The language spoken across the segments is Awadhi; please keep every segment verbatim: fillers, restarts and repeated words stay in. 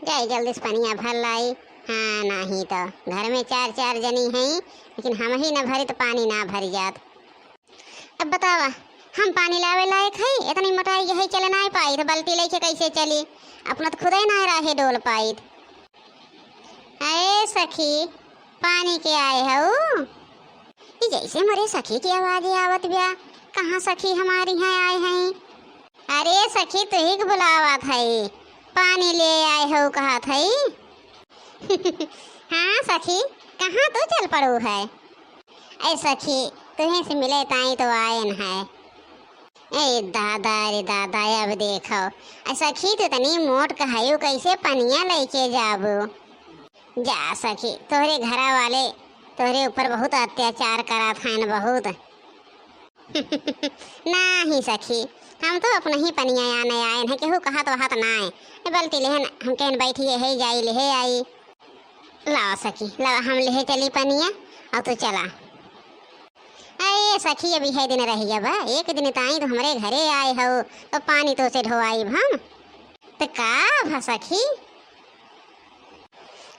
जाई जल्दी से पनिया भर लाई। हाँ, नाही तो घर में चार चार जनी हैं, लेकिन हम ही ना भरी तो पानी ना भर जात। अब बतावा, हम पानी लावे लायक है? इतनी मोटाई के है, चले ना पाई तो बल्टी लेके कैसे चली? अपना तो खुदे ना राहे डोल पाई। अरे सखी, पानी के आए हऊ? ई जैसे मोरे सखी की आवाज आवत ब्या। कहाँ सखी हमारी यहाँ आए हैं? अरे सखी, तुही के बुलावत है, पानी ले आए हऊ कहत है। हाँ सखी, कहाँ तू चल पड़ू है? ऐ सखी, तुहे से मिले ताई तो आयन है। ए दादा रे दादा, अब देखो, ऐ सखी, तू तनी मोट कहयू, कैसे पनिया लेके जाबू? जा सखी, तोहरे घरा वाले तोहरे ऊपर बहुत अत्याचार करत हन, बहुत। नाही सखी, हम तो अपने ही पनिया आने आयन है, केहू कहत वहत ना है। ए बल्टी लेहन हम कहन बैठी है, जाई लेहे आई। लाओ सखी, लाओ हम लेहे चली पनिया, और तू चला। अरे सखी, अभी है दिन रह गया बा, एक दिन ताई तो हमरे घरे आए हो, तो पानी तो से ढोआई हम। तो का भा सखी?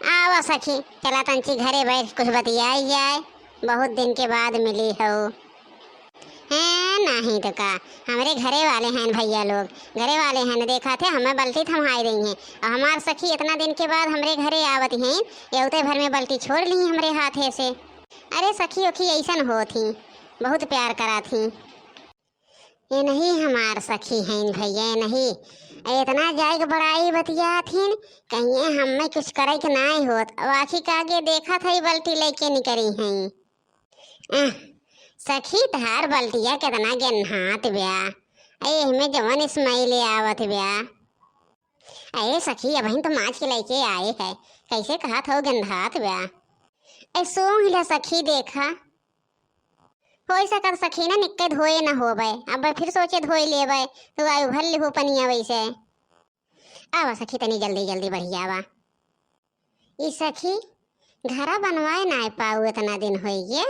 आवा सखी, चला तंची घरे बैठ कुछ बतियाई जाए, बहुत दिन के बाद मिली हो। हैं, नाही तो का, हमरे घरे वाले हैं भैया लोग, घरे वाले हैं, देखा थे हमें बल्टी थमाई रही हैं, और हमार सखी इतना दिन के बाद हमरे घरे आवत हैं, ये उते भर में बल्टी छोड़ ली हमरे हाथे से। अरे सखी ओखी ऐसन होत ही, बहुत प्यार करा थी। ये नहीं हमार सखी हैं भैया, ये नहीं। ए, इतना जाए के बड़ाई बतियात हिन, कहिए हमें कुछ करे के नाय होत। अब आखी के आगे देखत है, बल्टी लेके निकरी हैं। अह, सखी तहार बल्टिया कितना गेन्हात ब्या। ए, एहमे जवन smell आवत ब्या। ए सखी, अबहिन तो माज के लेके आए है, कैसे कहत हो गेन्हात ब्या। ए, सूंघ ले सखी, देखा। होई सकत सखी ना निक्के धोए ना होबे, अब फिर सोचे धोए लेबे, तो आयु भर लिहू पनिया वैसे। आवा सखी, तनी जल्दी जल्दी बढ़िया बा। ई सखी, घरा बनवाए नाय पाऊ, इतना दिन होई गया।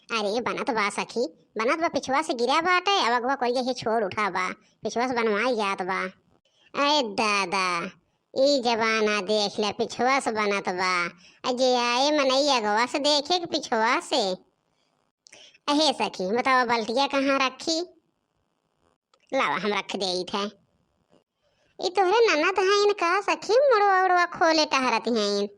अरे बनत बा सखी, बनत बा, पिछवा से गिरा बाटे, अब अगवा कोई यही छोड़ उठा बा, पिछवा से बनवाए जात बा। अरे दादा, ई जमाना देख ले, पिछवा से बनत बा। आ जे आए मनई अगवा से देखे कि पिछवा से। अहे सखी, बतावा बल्टिया कहाँ रखी? लावा हम रख देइत है। ई तोहरे ननद हईन का सखी, मुड़वा उड़वा खोले टहरत हईन?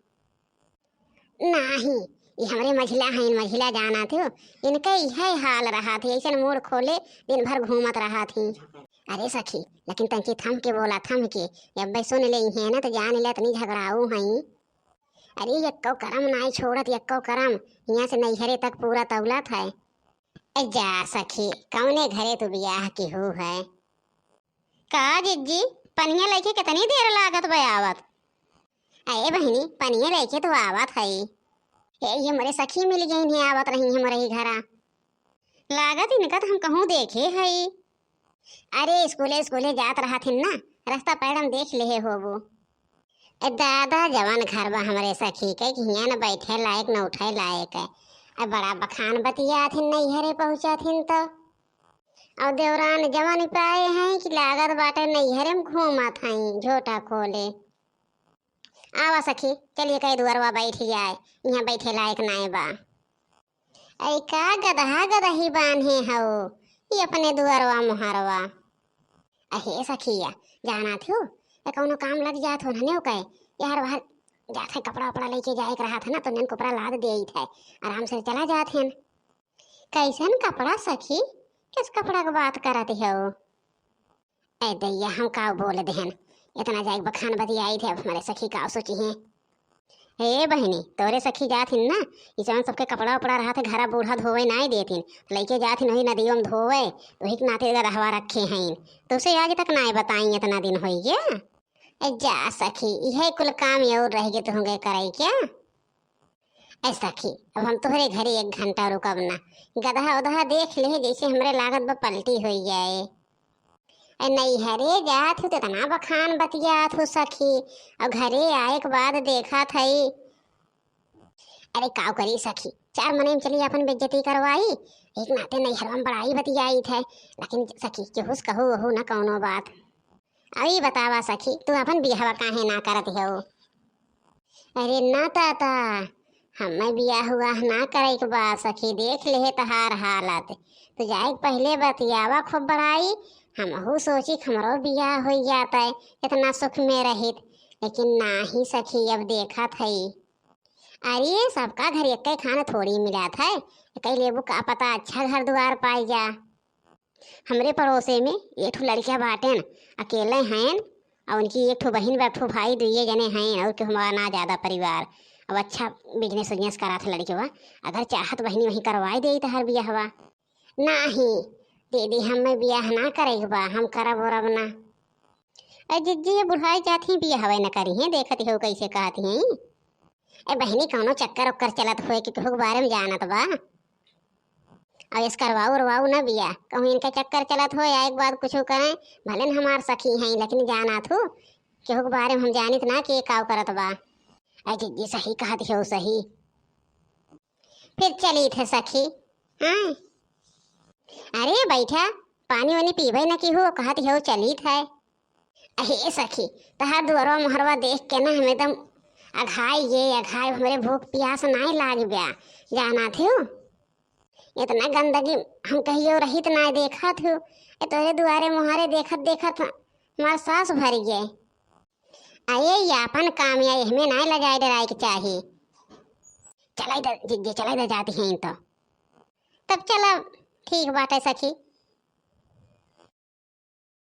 नाही, ई हमरे मझिला हईन, मझिला जानत हो, इनके इहे हाल रहत ही, ऐसन मुड़ खोले दिन भर घूमत रहत ही। अरे सखी, लेकिन तंकी थम के बोला, थम के, अब्बे सुन लेइहैं ना तो जान ले इतनी झगड़ाऊ हईं। अरे यक्को करम नाई छोड़त, यक्को करम, हियाँ से नैहरे तक पूरा तौलत है। ए जा सखी, कौने घरे तू बियाह किहू है? का जिज्जी, पनिया लइके कितनी देर लागत बा आवत? अरे बहिनी, पनिया लइके तो आवत है। ए, ये मोरे सखी मिल गईन ही, आवत रही है मोरे ही घरा। लागत इनका तो हम कहूँ देखे है। अरे स्कूले स्कूले जात रहत हिन ना, रास्ता पैडम देख लेहे होबो। ए दादा, जवन घर बा हमरे सखी के कि हियाँ न बैठे लायक न उठे लायक है। अब बड़ा बखान बतियात हिन, नैहरे पहुँचत हिन तो। और देवरान जवन पाए हैं कि लागत बाटे नैहरे में घूमत हैं झोटा खोले। आवा सखी, चलिए कई दुआरवा बैठ जाए, यहाँ बैठे लायक नाय बा। ऐ का गदहा गदही बान्हे हौ, ई अपने दुअरवा मोहरवा। अहे सखिया, जानत हो, ए कौनो काम लग जात हो नन्हे ओके, यार बाहर जात है, कपड़ा उपड़ा लेके जाए के रहत है ना, तो नन कपड़ा लाद देइत है, आराम से चला जात है। कैसन कपड़ा सखी, किस कपड़ा के बात करत हो? ए दैया, हम का बोल देहन, इतना जाए बखान बतियाई थे, अब हमारे सखी का सोची हैं। हे बहिनी, तोरे सखी जात हिन ना, ई जवन सबके कपड़ा उपड़ा रहत है, घरा बूढ़ा धोवे नाय देत हिन, लइके जात हिन वही नदियों में धोवे, तो वही के नाते रहवा रखे हैं। तो उसे आज तक नाय बताई, इतना दिन होई गया। ए जा सखी, इहे कुल काम और रह गए तुहंगे कराई क्या? ए सखी, अब हम तोहरे घरे एक घंटा रुकब ना। गदहा उदहा देख ले, जैसे हमरे लागत बा पलटी होई जाए। ए नैहरे जात हो तो इतना बखान बतियात हो सखी, और घरे आए के बाद देखत हई। अरे काव करी सखी, चार मने में चली अपन बेइज्जती करवाई, एक नाते नैहरवा में बड़ाई बतियाई थे, लेकिन सखी केहू से कहू वहू ना कौनो बात। अभी बतावा सखी, तू अपन बियाहवा काहे ना करत हो? अरे ना ताता, हमें बियाह हुआ ना करे के बा सखी, देख लेहे तहार हालत। तो जाए के पहले बतियावा खूब बड़ाई, हमहू सोची कि हमरो बियाह हो जाता है, इतना सुख में रहित, लेकिन नाही सखी, अब देखत हई। अरे सबका घर एक खान थोड़ी मिलत है, कई लेबू का पता अच्छा घर दुआर पाई जा। हमरे पड़ोसे में एक ठो लड़किया बाटेन, अकेले हैं, और उनकी एक ठो बहिन बा, एक ठो भाई, दुइये जने हैं, और केहू हमारा ना ज्यादा परिवार। अब अच्छा बिजनेस उजनेस करात है लड़किया, अगर चाहत बहिनी वहीं करवाई दे तहार बियाहवा। नाही दीदी, हमें बियाह ना करे के बा, हम करब उरब ना। अरे जिज्जी, ये बुढ़ाई जात ही बियाहवे न करी हैं, देखत हो कैसे कहत हैं। ए बहिनी, कौनो चक्कर उक्कर चलत होए कि केहू के बारे में जानत बा? और इस करवाऊ उरवाऊ न बिया, कहूँ इनका चक्कर चलत हो या एक बात कुछ करें, भले न हमार सखी हैं, लेकिन जानत हो केहू के बारे में हम जानित ना कि ये काव करत बा। ए जिज्जी, सही कहत हो, सही। फिर चलित है सखी। हाँ, अरे बैठा, पानी वानी पीबे न की हो, कहत हो चलित है। अहे सखी, तहार दुअरवा मोहरवा देख के ना हम एकदम अघाई गे, अघाई, हमरे भूख पियास नाय लाग ब्या, जानत हो। इतना गंदगी हम कहियो रहित नाय देखत हो। ए तोरे दुआरे मोहरे देखत देखत हमार सांस भर गए। अये, ये अपन काम या, एहमे नाय लजाए डराए के चाही। चलाई द जिज्जी, चलाई द जाती हैं तो। तब चला, ठीक बाटे सखी,